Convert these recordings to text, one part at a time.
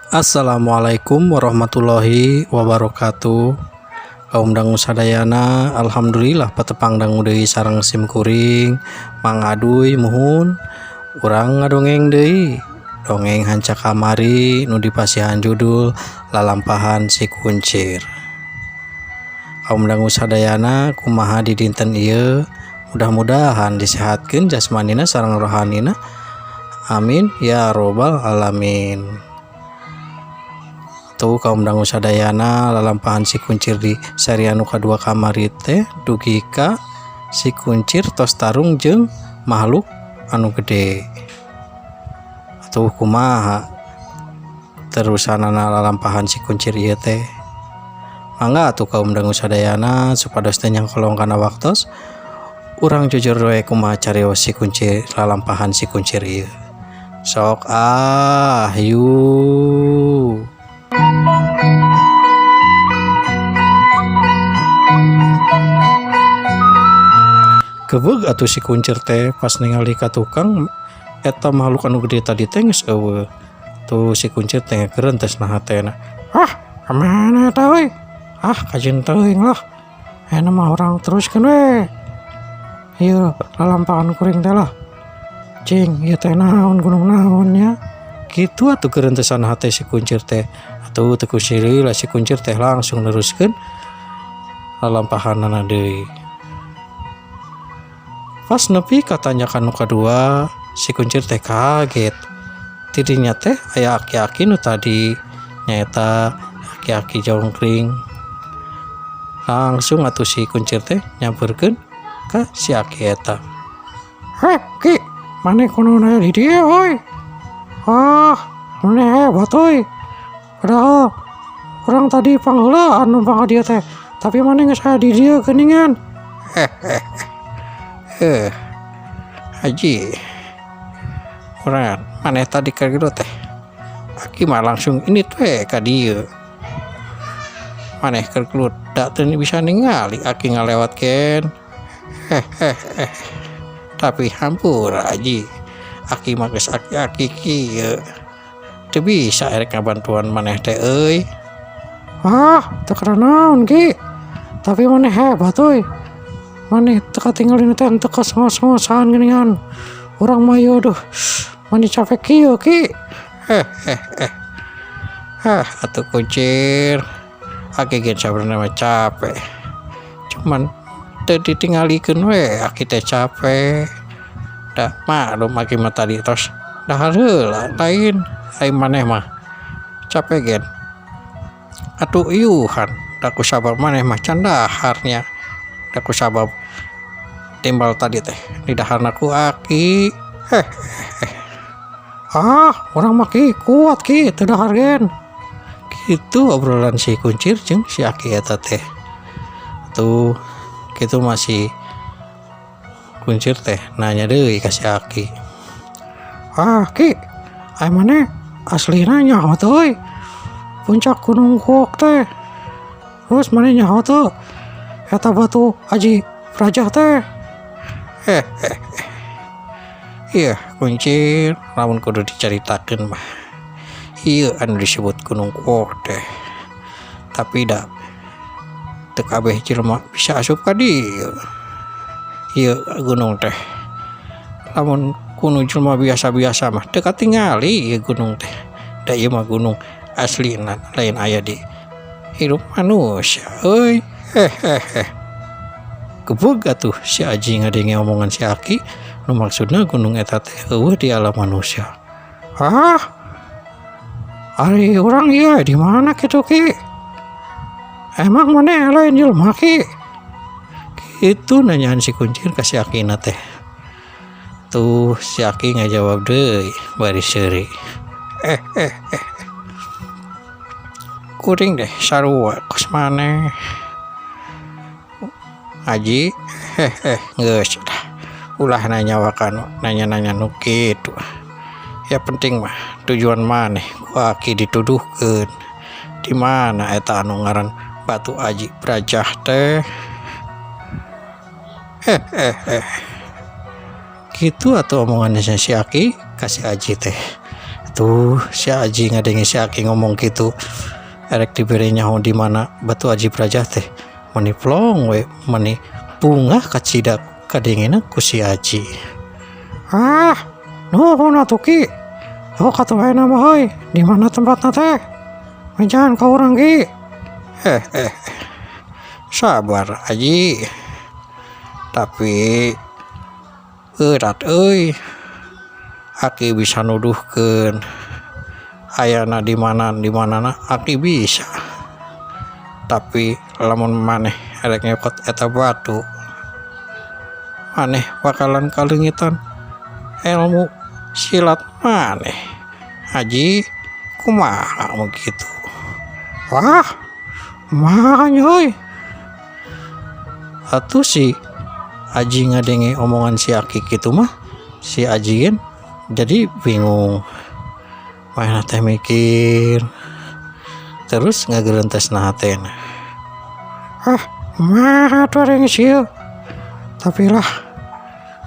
Assalamualaikum warahmatullahi wabarakatuh. Kaum dangu sadayana, alhamdulillah patepang dangu deui sareng sim kuring Mang Aduy. Muhun urang ngadongeng deui, dongeng hanca kamari nu dipasihan judul Lalampahan Si Kuncir. Kaum dangu sadayana, kumaha di dinten ieu? Mudah-mudahan disehatkeun jasmanina sareng rohanina, amin ya robbal alamin. Tuh, kaum dangu sadayana, lalampahan si kuncir di seri anu kadua kamari teh dugi ka si kuncir tos tarung jeung makhluk anu gede. Atuh kumaha terusanana lalampahan si kuncir ieu teh? Mangga atuh, kaum dangu sadayana, supados teu nyangkolong kana waktos, urang jujur we kumaha carios si kuncir, lalampahan si kuncir ieu. Sok ah, yuk. Gebeg atuh si kuncir teh pas ningali ka tukang eta makhluk anu gede tadi teh geus euweuh. Tuh, si kuncir teh ngegerentes na hatena. "Ah, kamana eta euy? Ah, kajeun teuing lah. Ayeuna mah urang teruskeun we. Ieu lalampahan kuring teh lah. Cing, ieu teh naon, gunung naon nya?" Kitu atuh gerentesan hate si kuncir teh. Atuh teu ku lah si kuncir teh langsung neruskeun lalampahanana deui. Pas nepi ka tanjakan nu kadua, si kuncir teh kaget. Tidinya teh aya aki-aki nu tadi nyaeta aki-aki jongkring. Langsung atuh si kuncir teh nyamperkeun ka si aki eta. "Heh, Ki, maneh kunaon aya di dieu euy? Ah, maneh hebat euy. Padahal urang tadi pangheulaan numpang ka dieu teh, tapi maneh geus aya di dieu geuningan." "Eh, Haji, urang maneh tadi ka dieu teh. Aki mah langsung ini teh ka dieu. Maneh keur gelut da teu bisa ningali aki ngalewat ken. Hehehe. Tapi hampura, Haji, aki mah geus aki-aki kieu. Teu bisa erek ngabantuan maneh teh euy." "Ah, teu naon, Ki. Tapi maneh hebat euy. Maneh teu katinggalin teh teu ngos-ngosan geuningan. Urang mah ieu duh, mani capek kieu, Ki." "Hehehe. Ah, atuh kuncir. Aki ge sabenerna mah capek. Cuman teu ditinggalikeun we aki teh capek. Da maklum aki mah tadi tos dahar heula, lain ai maneh mah capek gen. Atuh iuhan da kusabab maneh mah can dahar nya. Da kusabab timbal tadi teh didaharna ku aki. Hehehe." "Ah, urang mah, Ki, kuat, Ki, teu dahar gen." Kitu obrolan si kuncir jeung si aki eta teh. Tuh, kitu masih kuncir teh nanya deui ka si aki. "Ah, Ki, ai maneh aslina nyaho teu euy puncak Gunung Kuok teh? Terus maneh nyaho teu eta batu Aji Rajah teh?" "Hehehe. Ieu kuncir, lamun kudu dicaritakeun mah ieu anu disebut Gunung Kuok teh. Tapi da teu kabeh jelema bisa asup ka dieu. Ieu gunung teh lamun ku nu jelema biasa-biasa mah teu katingali ieu gunung teh. Da ieu mah gunung aslina, lain aya di hirup manusia euy. Hehehe." Gebeg atuh si Aji ngadenge omongan si Aki nu maksudna gunung eta teh euweuh di alam manusia. "Ah, ari urang ieu di mana kitu, Ki? Emang maneh lain jelema, Ki?" Kitu nanyaan si kuncir ka si Akina teh. Tuh, si Aki ngajawab deui bari seuri. "Eh eh eh. Kuring deh sarua kos maneh, Haji. Hehe, geus lah, ulah nanya waka nanya-nanya nu kitu. Ya penting mah tujuan maneh ku aki dituduhkeun di mana eta anu ngaran batu Aji Brajah teh. Hehehe." Kitu atuh omongan si Aki ka si Aji teh. Atuh si Aji ngadenge si Aki ngomong kitu erek dibere nyaho di mana batu aji Brajah teh meni plong we meni bungah kacida kadengena ku si Aji. Ah, nuhun atuh Ki. Sok atuh ayeuna mah heuy, di mana tempatna teh? Bejaan ka urang Ki. Eh eh sabar Aji. Tapi eurat euy. Aki bisa nuduhkeun ayana di mana di manana aki bisa. Tapi lamun maneh erek nyokot eta batu maneh bakalan kaleungitan ilmu silat maneh. Aji kumaha mun kitu. Wah, kumaha nya euy. Atuh si Aji ngadenge omongan si Aki kitu mah si Aji gen jadi bingung. Manehna teh mikir terus ngagerentesna hatena. Ah, kumaha atuh ari geus ieu. Tapi lah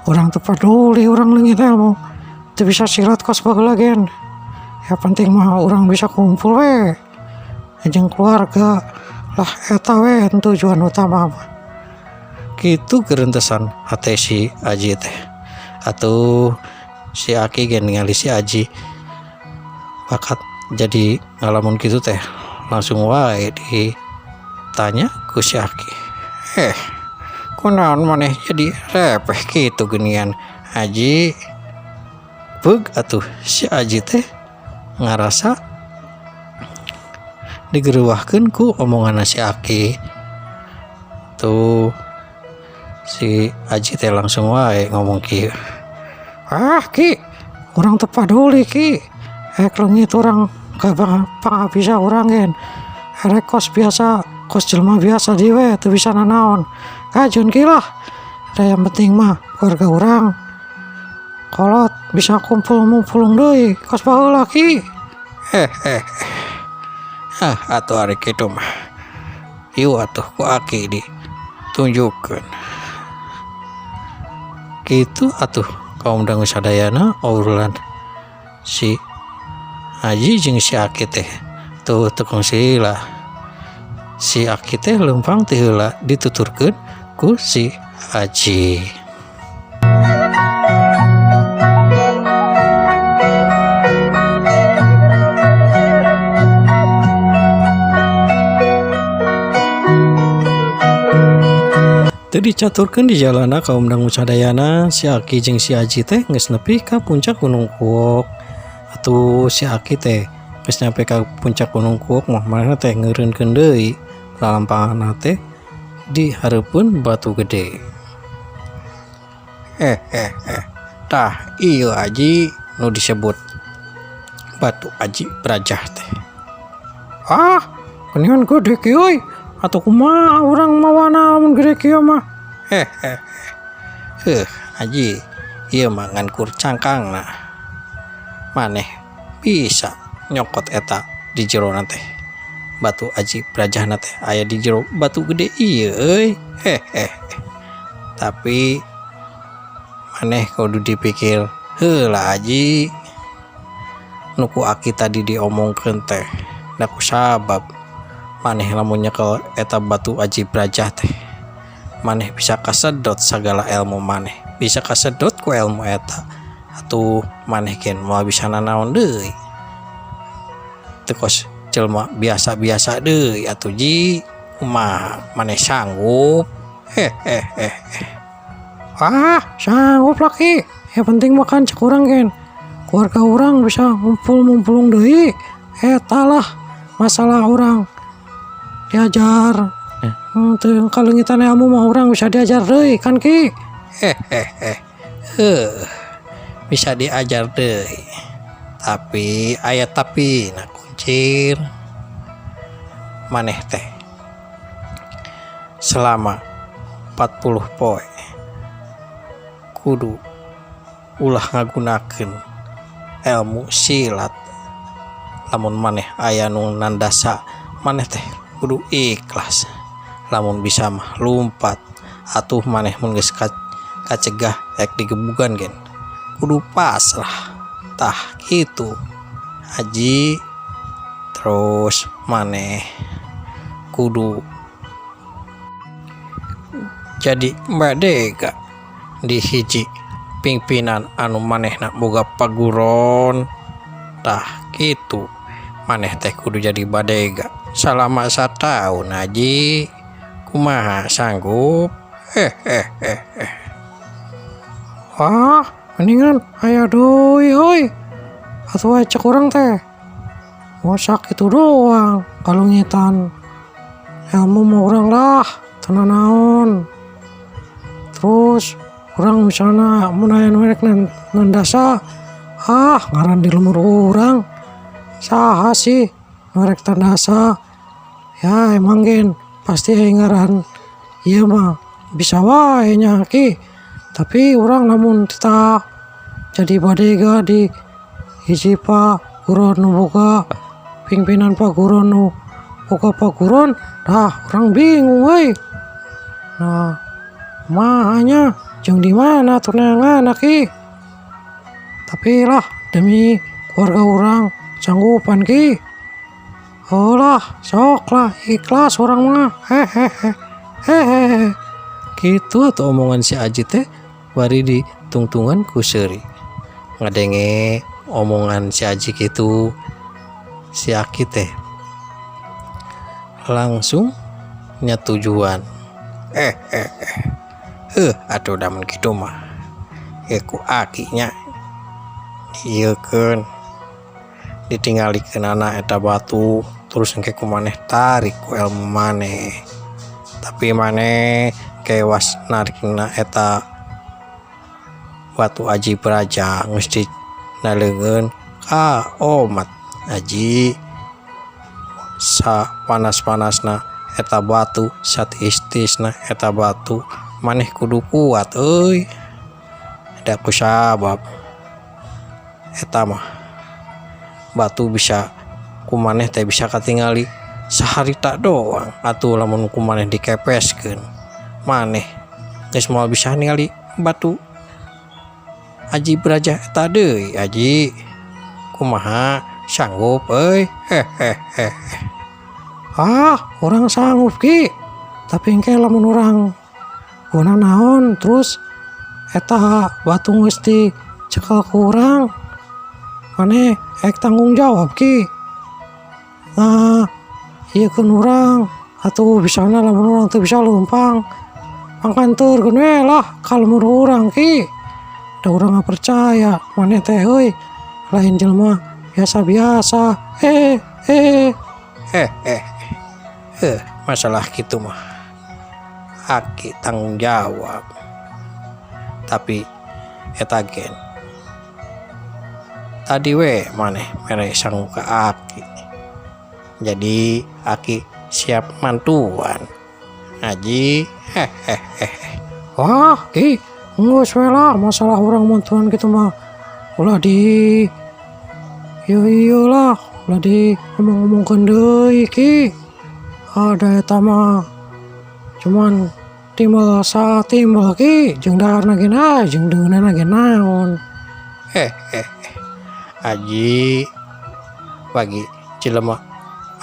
urang teu paduli urang leungit ilmu teu bisa silat kos baheula gen. Yang penting mah urang bisa kumpul we jeung keluarga lah eta we tujuan utama mah. Kitu gerentesan hate si Aji teh. Atuh si Aki gen ningali si Aji bakat jadi ngalamun kitu teh langsung wae ditanya ku si Aki. Eh, kunaon maneh jadi repeh kitu geuningan Aji. Beug atuh si Aji teh ngarasa digerewahkeun ku omonganna si Aki. Tuh si Aji teh langsung wae ngomong kieu. Ah Ki, urang teu paduli Ki. Rek leungit urang pangabisa urang gen. Erek kos biasa, kos jelema biasa deui we teu bisa nanaon. Kajeun Ki lah. Da yang penting mah keluarga urang kolot bisa kumpul mumpulung deui kos baheula Ki. Eh eh ah atuh ari kitu mah. Ieu atuh ku Aki ditunjukkeun. Kitu atuh kaum dangu sadayana obrolan si Aji jeung si Aki teh tuh teu kungsi lah. Si Aki teh leumpang ti heula dituturkeun ku si Aji. Teu dicaturkeun di jalana kaum dangu sadayana si Aki jeung si Aji teh geus nepi ka puncak Gunung Kuok. Atuh si Aki teh geus nyampe ka puncak Gunung Kuok mah manehna teh ngeureunkeun deui lalampanganna teh di hareupeun batu gede. Eh eh eh tah ieu Aji nu disebut batu Aji Brajah teh. Ah, geuningan gede kieu euy. Atuh kumaha urang mawana lamun gede kieu mah. Eh eh eh Aji ieu mah ngan kur cangkangna. Maneh bisa nyokot eta di jerona teh. Batu Aji Brajahna teh aya di jero batu gede ieu euy. Eh eh tapi maneh kudu dipikir heula Aji. Nu ku Aki tadi diomongkeun teh da ku sabab maneh lamun nyekel eta batu Aji Brajah teh maneh bisa kasedot sagala ilmu maneh, bisa kasedot ku ilmu eta. Atuh maneh gen moal bisa nanaon deui. Teu kos jelema biasa-biasa deui atuh Ji. Kumaha maneh sanggup? Eh eh eh. Ah, sanggup lah Ki. Yang penting mah kan cek urang gen. Keluarga urang bisa ngumpul-mumpulung deui. Eta lah masalah urang. Diajar. Teu kaleungitan ilmu mah urang bisa diajar deui kan Ki. Eh eh eh. Bisa diajar deui. Tapi aya tapi nah kuncir maneh teh selama 40 poe kudu ulah ngagunakeun ilmu silat. Lamun maneh aya nu nandasa maneh teh kudu ikhlas. Lamun bisa mah lumpat. Atuh maneh mun geus kacegah rek digebugan gen kudu pasrah. Tah kitu. Aji, terus maneh kudu jadi badega di hiji pingpinan anu manehna boga paguron. Tah kitu, maneh teh kudu jadi badega salama sataun, Aji. Kumaha, sanggup? Hehehe. Wah, mendingan aya deui euy. Atuh we cek urang teh mau sakitu doang kalungitan ilmu mah urang lah teu nanaon. Terus urang misalna mun aya nu rek nandasa, ah, ngaran di lembur urang saha sih nu rek tandasa? Ya emang gen pasti aya ngaran ieu mah bisa wae nya, Ki. Tapi urang lamun titah jadi badega di hiji paguron nu boga pingpinan, paguron nu boga paguron, dah urang bingung euy. Nah, kumaha nya, jeung di mana atuh neanganna, Ki? Tapi lah, demi keluarga urang sanggupan, Ki. Heuh lah, sok lah, ikhlas urang mah, hehehe hehehe. Kitu atuh omongan si Aji teh bari ditungtungan ku seuri. Ngadenge omongan si Aji kitu, si Aki teh langsung nyatujuan. Eh eh eh, eh, atuh da mun kitu mah ku Aki nya diieukeun, ditinggalikeunana eta batu, terus engke ku maneh tarik ku ilmu maneh. Tapi maneh kewas narikna eta batu aji praja geus dina leungeun ka omat, Aji. Sapanas-panasna eta batu, satiis-tiisna eta batu, maneh kudu kuat euy, da kusabab eta mah batu bisa ku maneh teh bisa katingali saharita doang. Atuh lamun ku maneh dikepeskeun, maneh geus moal bisa ningali batu aji braja eta deui, Aji. Kumaha, sanggup euy? Hehehe. Ah, urang sanggup, Ki. Tapi engke lamun urang guna naon, terus eta batu geus dicekel ku urang, maneh ek tanggung jawab, Ki? Nah, ieukeun urang atuh bisana lamun urang teu bisa leumpang, pangkanteurkeun we lah ka lembur urang, Ki. Da urang mah percaya maneh teh euy lain jelema biasa-biasa, eh eh. Eh eh eh, masalah kitu mah Aki tanggung jawab. Tapi eta gen tadi we maneh mere sangu ka Aki, jadi Aki siap mantuan, Aji. Hehehe. Wah, Ki, geus we lah, masalah urang mantuan kitu mah ulah di ieu ieu lah, ulah di ngomong-ngomongkeun deui, Ki. Ada eta mah cuman timbel satimbel, Ki, jeung daharna ge ah jeung deungeunna ge naon. Eh eh, Aji, bagi jelema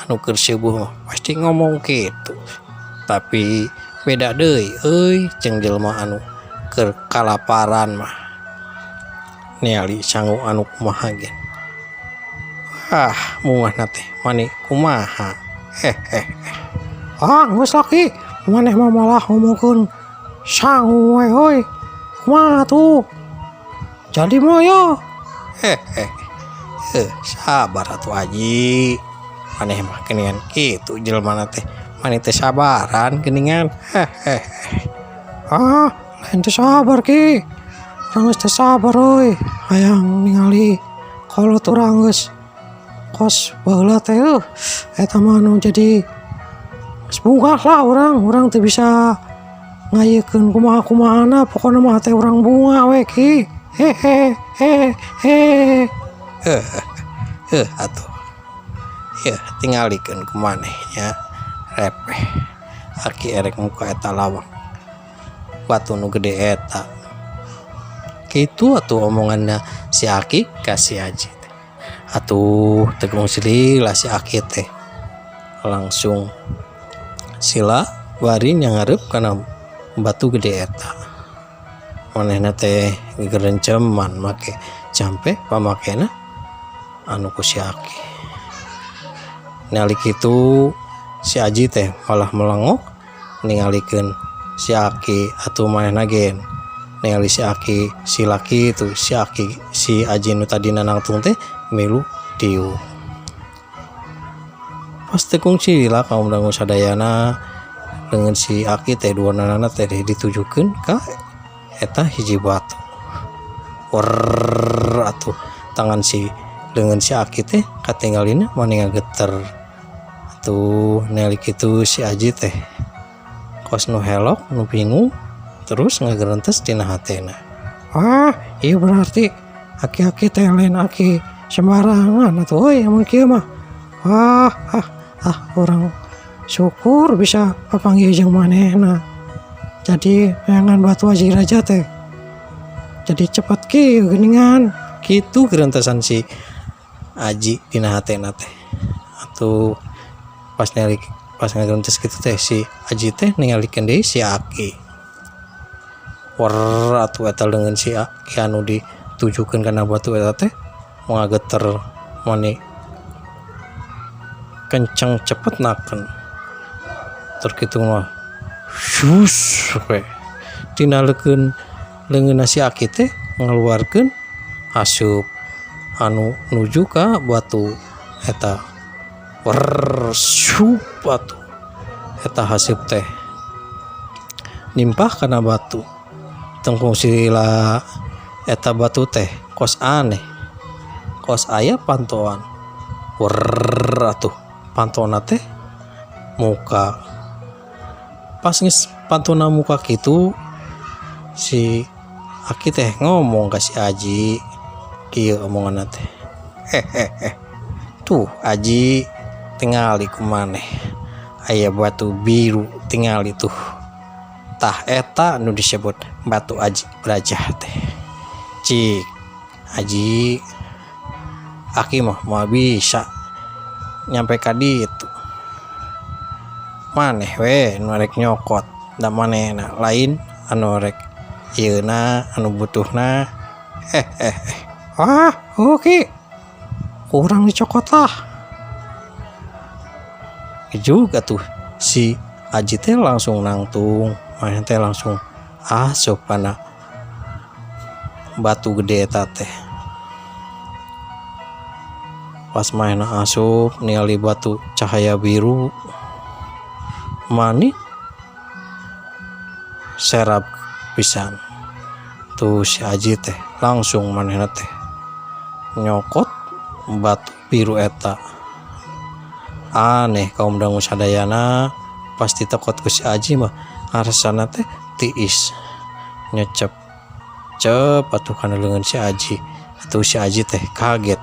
anu keur seueuh mah pasti ngomong kitu. Tapi beda deui euy jeung jelema anu keur kalaparan mah, ningali sangu anu kumaha ge, ah, mungahna teh mani kumaha. Hehehe. Ah, geus lah, Ki, maneh mah malah ngomongkeun sangu we euy. Kumaha tuh, jadi mah ya? Hehehe, eh, sabar atuh, Aji. Maneh mah geuningan kitu jelema teh mani teu sabaran geuningan. Hehehe. Ah, lain teu sabar, Ki. Urang geus teu sabar euy, hayang ningali kolot urang geus kos baheula teh. Euh, eta mah anu jadi geus bungah lah urang. Urang teu bisa ngayekeun kumaha-kumahana, pokona mah teh urang bungah we, Ki. Hehe hehe. Eh eh, atuh ya tingalikeun ku maneh nya repeh. Aki erek muka eta lawang batu nu gede eta. Kitu atuh omonganna si Aki ka si Aji. Atuh teu kungsi lila si Aki teh langsung sila bari nyangareup kana batu gede eta. Manehna teh gegerenceman make jampe pamakena anu ku si Aki. Ningali kitu si Aji teh malah melengok ningalikeun si Aki atuh manehna ge ningali si Aki si laki itu si Aki si Aji nu tadina nangtung teh milu diuk. Pas teu kungsi lila kaum dangu sadayana leungeun si Aki teh duanana teh ditujukeun ka eta hiji batu. Werr atuh tangan si leungeun si Aki teh katinggalina mani ngageter. Atuh ningali kitu si Aji teh kos nu helok nu bingung terus ngagerentes dina hatena. Wah, ieu berarti aki-aki teh lain aki sembarangan atuh euy amun kieu mah. Wah, ah ah urang syukur bisa papanggih jeung manehna. Jadi neangan batu aji raja teh jadi cepet kieu geuningan. Kitu gerentesan si Aji dina hatena teh. Atuh pas ningali pas ngagerentes kitu teh si Aji teh ningalikeun deui si Aki. Werr atuh eta leungeun si Aki anu ditujukeun kana batu eta teh ngageter mani kenceng cepet naken. Tur kitu mah sus we tina leukeun leungeunna si Aki teh ngaluarkeun asup anu nuju ka batu eta. Werr sup atuh eta haseup teh nimpah kana batu. Tengkung sila eta batu teh kos aneh kos aya pantoan. Werr atuh pantona teh muka. Pas geus pantona muka kitu si Aki teh ngomong ka si Aji kieu omonganna teh. Hehehe tuh Aji tingali ku maneh aya batu biru tingali tuh. Tah eta nu disebut batu aji brajah teh. Cik Aji Aki mah moal bisa nyampe ka ditu. Maneh we nu rek nyokot da manehna lain anu rek ieuna anu butuhna. Hehehe. Wah, oke. Kurang dicokot lah. Juga tuh si Aji teh langsung nangtung, maneh teh langsung asup kana batu gede eta teh. Pas manehna asup ningali batu cahaya biru mani serap pisan. Tuh si Aji teh langsung manehna teh nyokot batu biru eta. Aneh kaum dangu sadayana pasti tekot ku si Aji mah ngarasana teh tiis nyecep cep atuh kana leungeun si Aji. Atuh si Aji teh kaget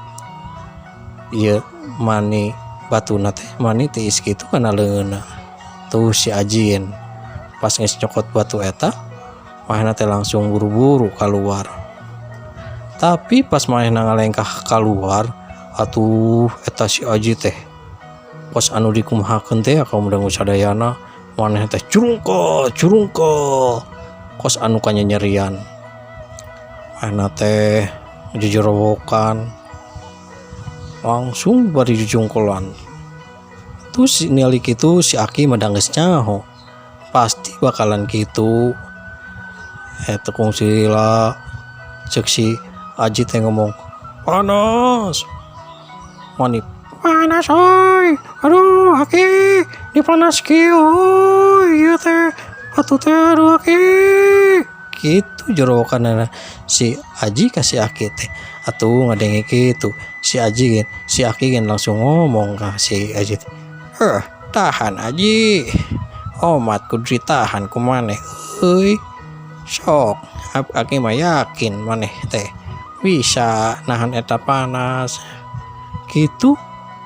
ieu mani batuna teh mani tiis kitu kana leungeunna. Tuh si Aji pas geus nyokot batu eta manehna teh langsung buru-buru kaluar. Tapi pas manehna ngalengkah kaluar atuh eta si Aji teh kos anu dikumahakeun teh kaum dangu sadayana manehna teh curungkel curungkel kos anu kanyanyerian. Manehna teh jujorowokan langsung bari jujungkelan. Tuh si ningali kitu si Aki mah da geus nyaho pasti bakalan kitu. Teu kungsi lila ceuk si Aji teh ngomong panas mani panas euy. Aduh Aki dipanas kieu euy ieu teh batu teh aduh Aki. Kitu jorowokanana si Aji ka si Aki teh. Atuh ngadenge kitu si Aji ge si Aki ge langsung ngomong ka si Aji teh. Heuh tahan Aji omat kudu ditahan ku maneh euy. Sok Aki mah yakin maneh teh bisa nahan eta panas. Kitu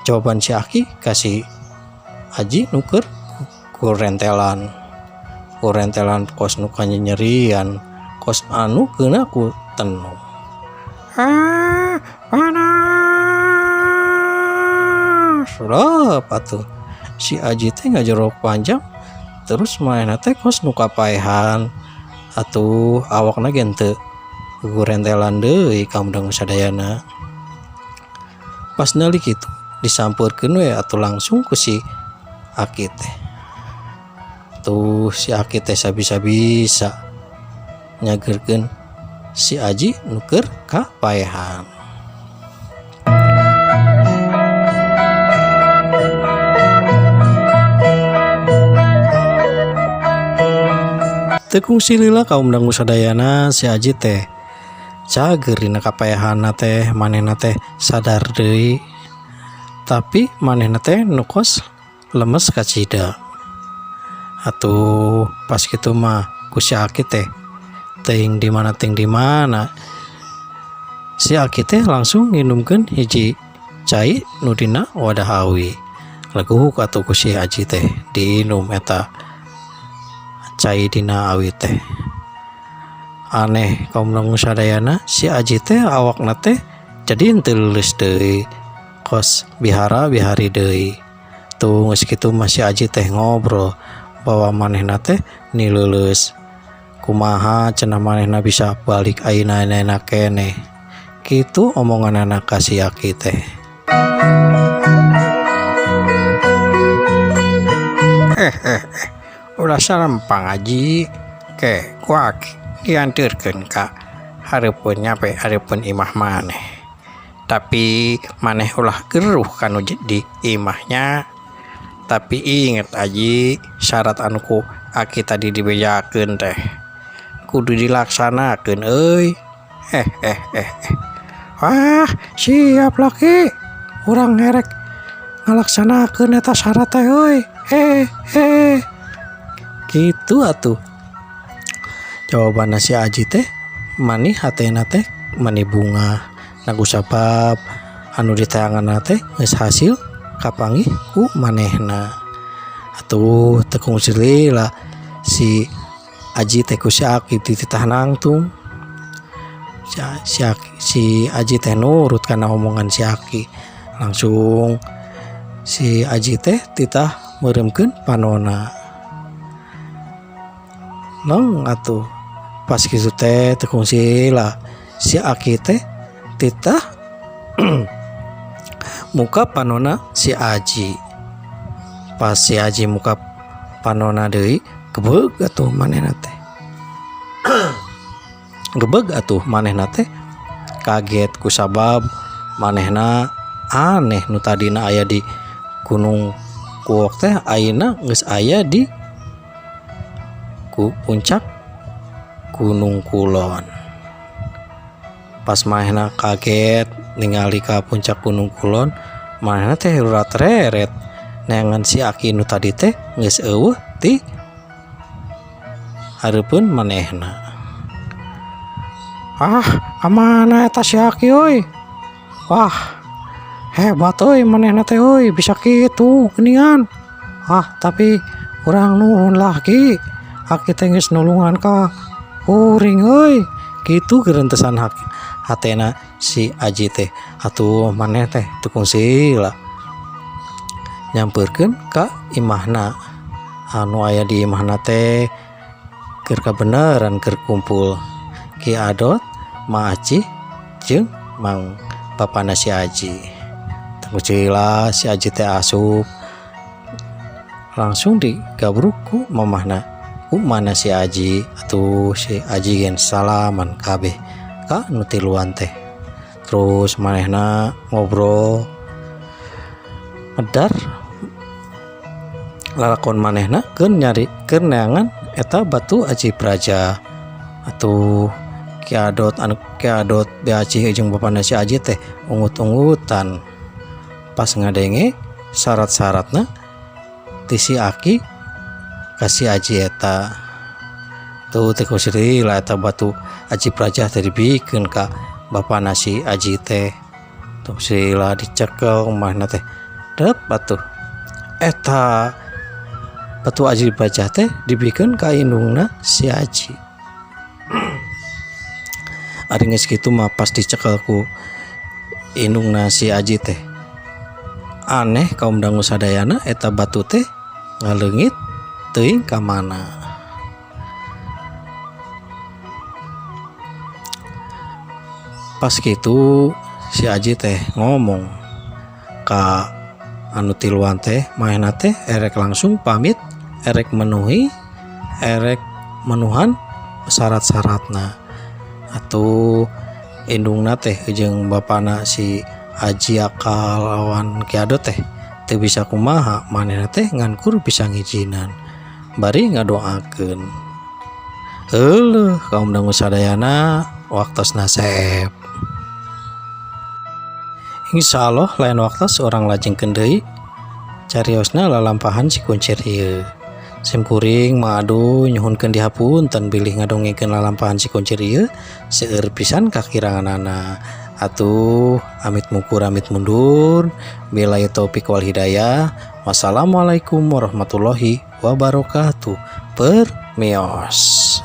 jawaban si Aki ka si Aji nu keur kurentelan. Kurentelan kos nu kanyanyerian kos anu keuna ku tenung. Ah, panas. Lep atuh si Aji teh ngajorok panjang terus manehna teh kos nu kapaehan atuh awakna ge henteu gugurentelan deui kaum dangu sadayana. Pas neuli kitu disampeurkeun we atuh langsung ku si Aki teh. Tuh si Aki teh sabisa-bisa nyageurkeun si Aji nu keur kapaehan. Teu kungsi lila kaum dangu sadayana si Aji teh cager dina kapaehanna teh manehna teh sadar deui tapi manehna teh nu kos lemes kacida. Atuh pas kitu mah ku si Aki teh teuing di mana teuing di mana si Aki teh langsung nginumkeun hiji cai nu dina wadah awi. Leguhuk atuh ku si Aji teh diinum eta cai dina awi teh. Aneh kaum dangu sadayana si Aji teh awakna teh jadi henteu leuleus deui kos bihara bihari deui. Tuh geus kitu mah si Aji teh ngobrol bahwa manehna teh nileuleus kumaha cenah manehna bisa balik ayeuna-ayeuna keneh. Kitu omonganana ka si Aki teh. Ulah sarempang Aji ke ku Aki dianteurkeun ka hareupeun nyampe hareupeun imah maneh. Tapi maneh ulah geruh kanu di imahnya. Tapi inget Aji syarat anu ku Aki tadi dibejakeun teh kudu dilaksanakeun euy. Wah siap laki urang ngerek ngalaksanakeun eta syarat teh euy. Kitu atuh jawabanna si Aji teh mani hatena teh mani bunga nagu sabab anu ditayanganna teh geus hasil kapanggih ku manehna. Atuh teu kungsi lila si Aji teh ku si Aki dititah nangtung. Si Aji teh nurut kana omongan si Aki. Langsung si Aji teh titah meureumkeun panona. Nong atuh pas kitu teh teu kungsi lila si Aki teh titah muka panona si Aji. Pas si Aji muka panona deui gebeg atuh manehna teh. Gebeg atuh manehna teh kaget kusabab manehna aneh nu tadina aya di Gunung Kuok teh ayeuna geus aya di ku puncak Gunung Kulon. Pas manehna kaget ningali ka puncak Gunung Kulon, manehna teh urat reret neangan si Aki nu tadi teh geus eueuh ti hareupeun manehna. Ah, kamana eta si Aki euy? Wah, hebat euy manehna teh euy, bisa kitu geuningan. Ah, tapi urang nuhun lah Ki. Aki teh geus nulungan ka kuring euy. Kitu gerentesan hatena si Aji teh. Atuh maneh teh teu kungsi lah nyampeurkeun ka imahna. Anu aya di imahna teh keur kabeneran keur kumpul Ki Adot, Ma Aci jeung Mang bapana si Aji. Teu kungsi lah si Aji teh asup langsung digabruk ku mamahna ku mana si Aji. Atuh si Aji gen salaman kabeh ka nu tiluan teh. Terus manehna ngobrol medar lalakon manehna keur nyari keur neangan eta batu Aji Praja. Atuh Ki Adot anu Ki Adot Be Acih jeung bapana si Aji teh ungut-ungutan pas ngadenge syarat-syaratna ti si Aki ka si Aji eta. Tuh teh kungsi lila eta batu Aji Praja teh dibikeun ka bapana si Aji teh. Tuh sila dicekel manehna teh dep atuh eta batu Aji Praja teh dibikeun ka indungna si Aji. Ari geus kitu mah pas dicekel ku indungna si Aji teh Aneh kaum dangu sadayana eta batu teh ngaleungit teuing ka mana. Pas kitu si Aji teh ngomong ka anu tiluan teh manehna teh erek langsung pamit erek menuhi erek menuhan syarat-syaratna. Atuh indungna teh jeung bapana si Aji kalawan Ki Ado teh teu bisa kumaha manehna teh ngan kur bisa ngijinan bari ngadoakeun. Euleuh kaum dangu sadayana waktosna seep. Insyaallah lain waktos urang lajengkeun deui cariosna lalampahan si kuncir ieu. Sim kuring mangadu nyuhunkeun dihapunten bilih ngadongengkeun lalampahan si kuncir ieu seueur pisan kakiranganana. Atuh amit mungkur amit mundur billahi taufik wal hidayah. Wassalamualaikum warahmatullahi wabarakatuh. Permios.